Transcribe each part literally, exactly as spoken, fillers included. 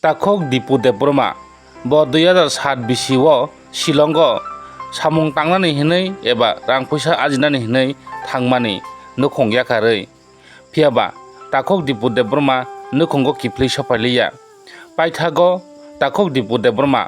Takhuk Dipu Debbarma bo dui hazar sat bisi o Shillong o samung tangnani hinwi eba rang puisa ajinani hinwi thangmani nukhung yakarwi. Phiyaba Takhuk Dipu Debbarma nukhungo kiphilwi sopailiya. Paithago Takhuk Dipu Debbarma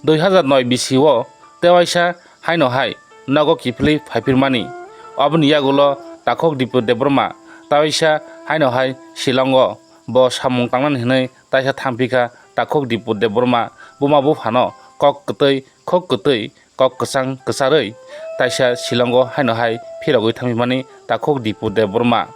dui hazar noi bisi o tewaisa haino hai nogo kiphilwi phaipirmani. Oboni yagulo Takhuk Dipu Debbarma tewaisa haino hai Shillong o bo samung tangnani hinwi taisa thangphikha. Takhuk Dipu Debbarma buma buphano kok kwtwi, khuk kwtwi, kok kwchang kwcharwi taisa Shillong o haino hai phirogwi thangphimani Takhuk Dipu Debbarma.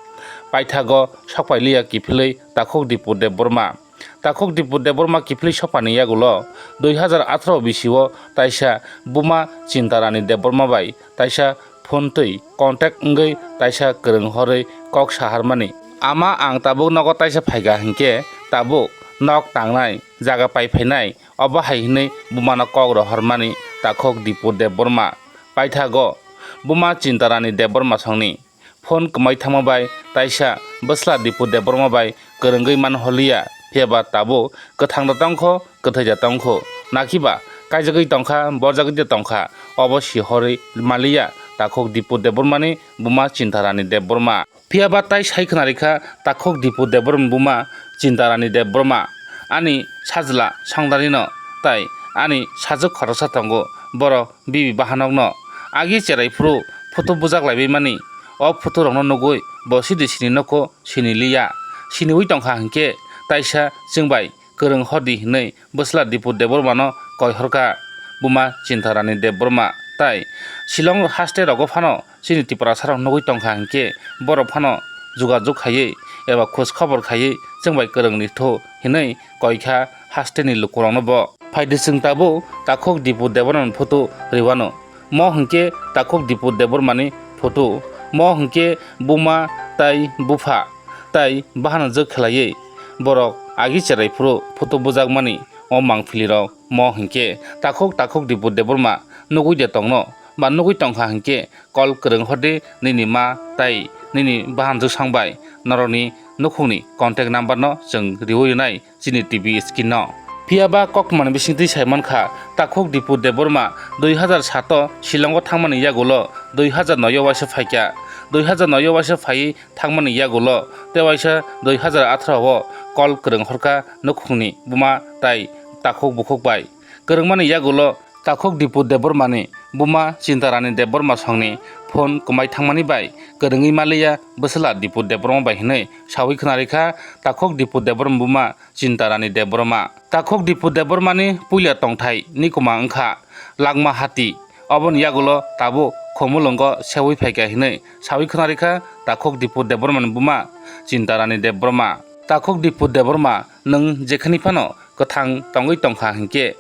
Paithago sokpailiya kiphilwi Takhuk Dipu Debbarma. Takhuk Dipu Debbarma kiphilwi sokpani yagulo dui hazar atharo bisi o taisa buma Chintarani Debbarma bai taisa phone twi contact wngwi taisa kwrwng horwi kok saharmani. Ama, ang tabuk nogo taisa phaikha hinkhe tabuk nok tangnai, jaga pai phainai, obo hai hinwi bumano kok rohormani Takhuk Dipu Debbarma. Paithago buma Chintarani Debbarma songni phone kwmai thangma bai taisa bwsla Dipu Debbarma bai kwrwngwi man holiya, phiyaba tabuk kwthang da tongkho, kwthwi da tongkho, nakiba kaijagwi tongkha, borjagwi da tongkha, obo sihorwi maliya Takhuk Dipu Debbarmani buma Chintarani Debbarma. Phiyaba tai sai khwnarikha Takhuk Dipu Debbarmani buma Chintarani Debbarma, ani sajla Songdanino tai ani sajwk khoroksa tongo, borok bibi bahanokno agi cherai phuru photo bujak laibaimani. O photo rokno nugwi bo sidi sini nokho sini liya. Siniwi tongkha hinkhe taisa chwngbai kwrwng hordi hinwi bwsla Dipu Debbarmano koihorkha buma Chintarani Debbarma. Tai Shillong haste rogo phano chini Tiprasarok nugwi tongkha hinkhe borok phano jugajug khaiwi eba khoj khobor khaiwi chwngbai kwrwngni thu hinwi koikha hasteni lukurokno bo. Phaidi chwng tabuk Takhuk Dipu Debbarmani photo riwano. Mo hinkhe Takhuk Dipu Debbarmani photo. Mo hinkhe buma tai bupha tai bahanajwk khlaiwi borok agi cherai phuru photo bujakmani o mangpilirok. Mo hinkhe Takhuk, Takhuk Dipu Debbarma nugwi de tongno ba nugwi tongkha hinkhe call kwrwng hordi nini ma tai nini bahanajwk songbai norokni nukhungni contact number no chwng riwi rinai chini T V screen no. Phiyaba koktwmani bisingtwi saimankha, Takhuk Dipu Debbarma dui hazar sat o Shillong o thangmani yagulo dui hazar noi o waisa phaikha. Dui hazar noi o waisa phaiwi thangmani yagulo tewaisa dui hazar atharo o call kwrwng horkha nukhungni buma tai takhuk bukhuk bai. Kwrwngmani yagulo Takhuk Dipu Debbarmani buma Chintarani Debbarma songni phone kwmai thangmani bai kwrwngwi maliya bwsla Dipu Debbarma bai hinwi sawi khwnarikha Takhuk Dipu Debbarma buma Chintarani Debbarma. Takhuk Dipu Debbarmani puila tongthai nikuma wngkha Langma Hati. Oboni yagulo tabuk Khumulwngo sewi phaikha hinwi sawi khwnarikha Takhuk Dipu Debbarmani buma Chintarani Debbarma. Takhuk Dipu Debbarma, nwng jekhani phano kwthang tongwi tongkha hinkhe,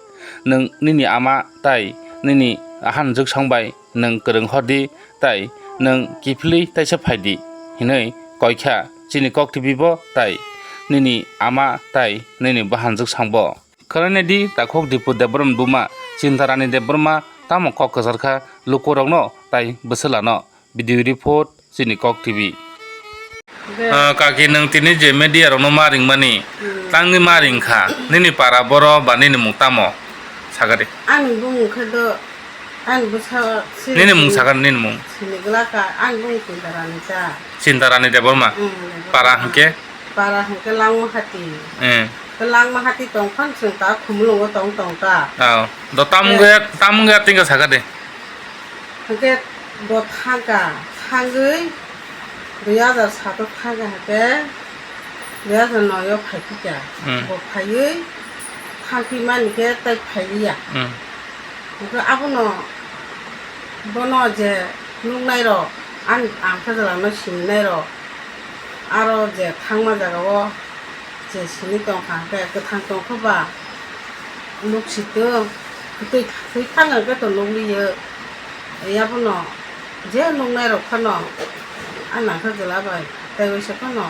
nwng nini ama tai nini ahanjwk songbai nwng kwrwng hordi tai nwng kiphilwi taisa phaidi hinwi koikha chini kok T V bo tai nini ama tai nini bahanjwk songbo. Khwnaidi Takhuk Dipu Debbarma buma Chintarani Debbarma tamo kok kwcharkha lukurokno tai bwswlano. Video report, chini kok T V. Hwnkhe Ah, kaki, nwng tini je media rokno ma ringmani, hmm, tangwi ma ringkha, nini para boro ba nini mung tamo? Sagadi. Ani bumung khe do, ani bwsa si-, nini mung si-, sagadi, nini mung. Sini glaka, ani bumung Chintarani cha. Chintarani Debbarma. Hmm, Debbarma. Para hwnkhe? Para hwnkhe Langmahati. Hmm. Khe Langmahati tongphano chwng ta Khumulwngo tong tong ta. Oh. Do tamung khe, tamung khe tingkha sagadi. Hwnkhe bo thangkha, thangwi dui hazar sat o thangkha hwnkhe dui hazar noi o phaiphikha. Hmm. Bo phaiwi thangphimani khe tei phailiya. Hmm. Hwnkhe abono bono je nuknairok, ang, ang khe jwlano sininairok, aro je thangma jagao je sini tongkha hwnkhe kwthang tongkha ba nuk sitwng, kwtwi thangwi thang hwnkhe to nukliyo. Yabono je nuknairok phano a nangkha jwla bai tei waisa phano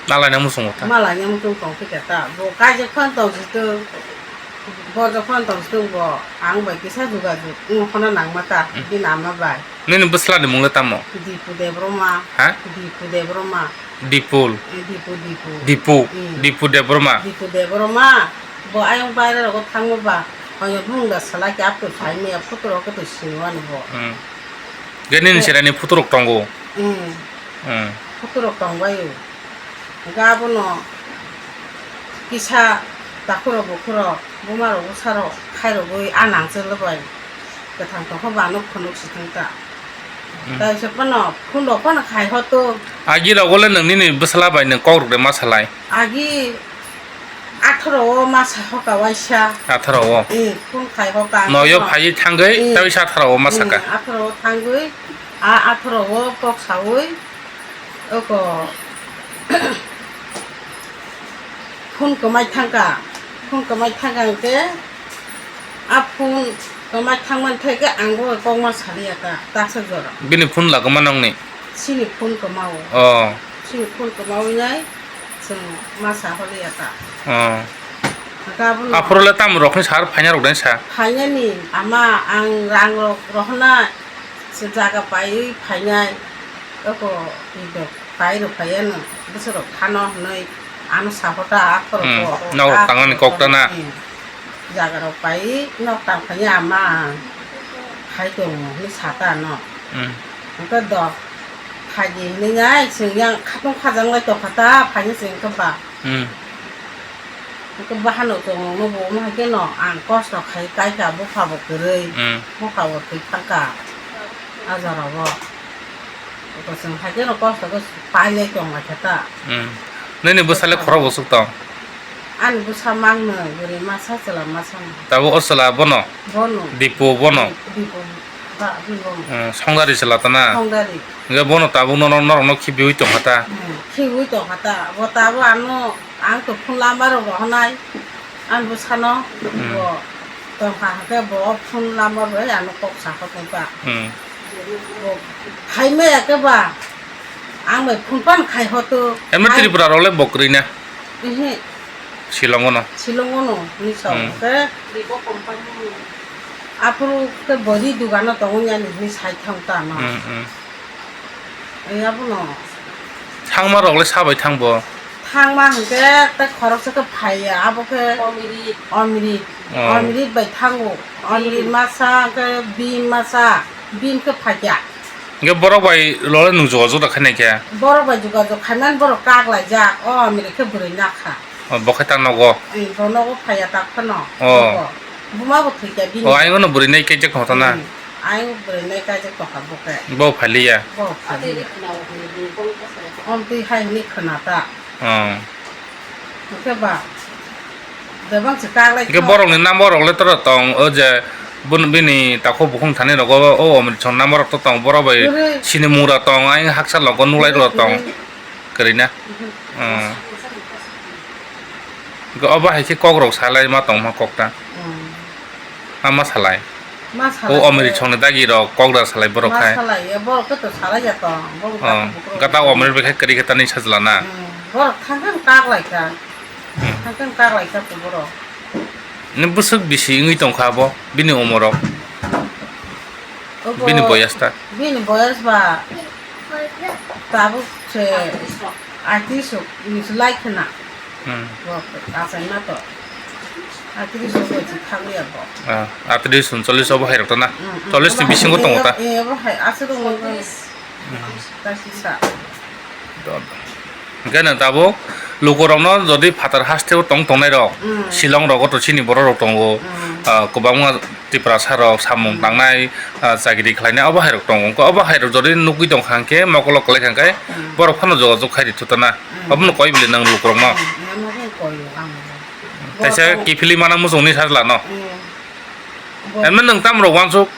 malaina muchungo ta. Malaina muchung tongphikha ta. Bo kaijak phano tongsitwng, borjak phano tongsitwng bo ang bai kisa jugajug wngna phano nangma ta, hmm, bini ama bai. Nini bwslani mung le tamo? Dipu Debbarma. Ha? Dipu Debbarma. Dipul. Eh, Dipu, Dipu. Dipu. Hmm. Dipu Debbarma. Dipu Debbarma. Bo ayang baire rogo thangma ba, oya bung da salai ke apto sai me, photo rok to sini wani bo. Hmm. Ge nini serani photo rok tongo. Hmm. Hmm. Photo rok tong bai. Ga bono kisa takhuro bukhuro, buma rok bwsa rok khai rogwi a nang chwlo bai. Kwthang tongkho ba ano phunuk si thang ta. Hmm. Tai se phano phone rok phano khai ho to. Agi rogo le nang nini bwsala bai nang kok rok de ma salai. Agi atharo o ma sa hoka waisa. Atharo o. Eh, phone khai hoka. Noyo phai thangwi, eh, tawi sa atharo o ma saka. Eh, atharo o thangwi, a atharo o kok sawi, oko phone kwmai thangka. Phone kwmai thangka hwnkhe, a phone kwmai thangmani thai khe ang bo kok ma saliya ta, taksa jora. Bini phone la kwma nongni? Chini phone kwmao. Oh. Chini phone kwmawi nai chwng ma sa holiya ta. Oh. Hwnkhe abono aphuru le tamo rokni sar phaina rok dai sa? Phainani ama ang rang rok rohornai se jaga paiwi phainai oko ido pai rok phaiya no bwswk rok thano hwnwi ano sa hota aphuru. Hmm. Nok rok tangmani kok ta na? Hmm. Jaga rok pai nok tang phainai ama hai tongo hwnwi sa ta no. Hmm. Hwnkhe do phaidi hwnwi nai chwng yang khatung khajang lai tongkha ta phainai chwng khe ba. Hmm. Hwnkhe bahano chwng no bo wng hai khe no ang kosto khai kai kha bupha bo kwrwi. Hmm. Bupha bo thwi thang kha a jora o. Eko chwng hai khe no kosto khe pai lai tong lai kha ta. Hmm. Nini bwsa le khorok bwswk tong? Ani bwsa mang no bwrwi masa chwla masa no. Tabuk o chwla bono? Bono. Dipo bono? Dipo ba, bono. Hmm, songdari chwla ta na? Songdari. Hwnkhe bono tabuk norok, norok no khibiwi tong kha ta? Hmm, khibiwi tong kha ta. Bo tabuk ano, ang to phone lama rok rohornai. Ang bwsano, hmm, bo tongkha hwnkhe bo phone number bai ano kok sakha tongkha. Hmm. Bo phaimaya khe ba ang bai phone pan khai hoto. Emno hai Tripura rok le bo kwrwi na? Ehe. Shillong o no? Shillong o no, hwnwi sa. Hmm. Khe aphuru khe bori dugano tongo yani hwnwi sai thang ta ano. Hmm, hmm. Ai abono. Thangma rok le sabai thang bo? Thangma hwnkhe tei khoroksa khe phaiya, abo khe Omrit. Omrit. Oh. Omrit bai thango. Omrit masa hwnkhe bim masa, bim khe phaikya. Hwnkhe borok bai lole nwng jogajog da khainai khe? Borok bai jogajog khaimani borok kak laijak, o Omrit khe bwrwi nakha. Oh, bo khe ta nogo? Eh, bo nogo phaiya tak phano. Oh. Nogo. Buma bo thwikya bini. Oh, ayang no bwrwi nai kaijak hoto na? Hmm. Ayang bwrwi nai kaijak tongkha bo khe. Bo phaliya? Bo phaliya. Om twi hai hwnwi khna ta. Oh. Hwnkhe ba. Debang se kak lai. Hwnkhe borok ni number rok le tora tong, o je bun-, bini takhuk bukhung thani rogo, o Omrit song number rok to tong, borok bai sini mura tong, ayang haksa logo nulai rok tong. Kwrwi na? Hmm. Hwnkhe obo hai khe kok rok salai ma tongma kok ta. Hmm. Ma ma salai. Ma salai. O Omrit songni dagi rok kok da salai borok khai. Ma salai, borok khe to salai ya tong. Borok khe to Omrit bai khai kwrwi khe tani sajla na. Hmm. Borok thangkhe kak lai kha. Hmm. Thangkhe kak lai kha to borok. Ni bwswk bisi wngwi tongkha abo bini umor rok? Obo bini boyas ta? Bini boyas ba tabuk se aitris ni se lai khna. Hmm. Bo achai na to. Aitris bo se thang ya bo. Ah, aitris, uncholish obo hai rok to na? Hmm, hmm. Chollish ni bisingo tongo ta? Eh, bo hai aswk tongo. Hmm. Ta sisa. Hwnkhe nwng tabuk lukurokno jodi phatar hasteo tong tongnai rok, mm, Shillong rogo to chini borok rok tongo, mm, ah, kwbangma Tiprasa rok samung, mm, tangnai, ah, chakri khlainai obo hai rok tongo. Wngkha obo hai rok jodi nugwi tongkha hwnkhe mokolo kwlai kha hwnkhe, mm, borok phano jogajog khai rithutana. Mm. Obono koi bili nwng lukurokno? Mm, ano khe koi ang. Kaisa kiphilwi mana muchungni sajlano. Mm. Emno nwng tamrok uansuk,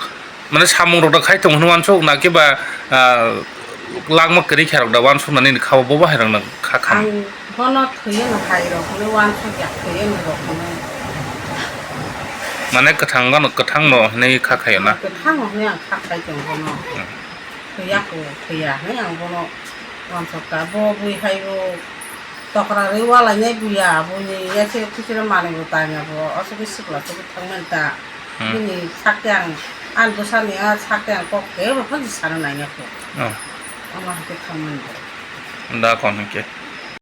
mane, samung rok da khai tong hwnwi uansuk, na kiba, ah, langma kwrwi khe rok da uansuk nani kha o, bo bahai rok nang kha kha. Ang bono thwiwi no hai rok hwnwi uansuk ya, thwiwi no rok hwnwi. Mane, kwthang gano, kwthang no hwnwi kha khaio na? Kwthang no hwnwi ang kha khai tong bono. Hmm. Thwiya ko, thwiya hwnwi ang bono uansuk ta. Bo bui hai bo. Tokra rwi walainai buya, buini yase khuchiro manwi bo tanya bo, asugwi sikla sugwi thangmani ta. Hmm. Bini sakhe ang, ani bwsani a sakhe ang kok kebo phano sana naiya kho. Oh. Omo hai khe thangmani bo. Da kon hwnkhe.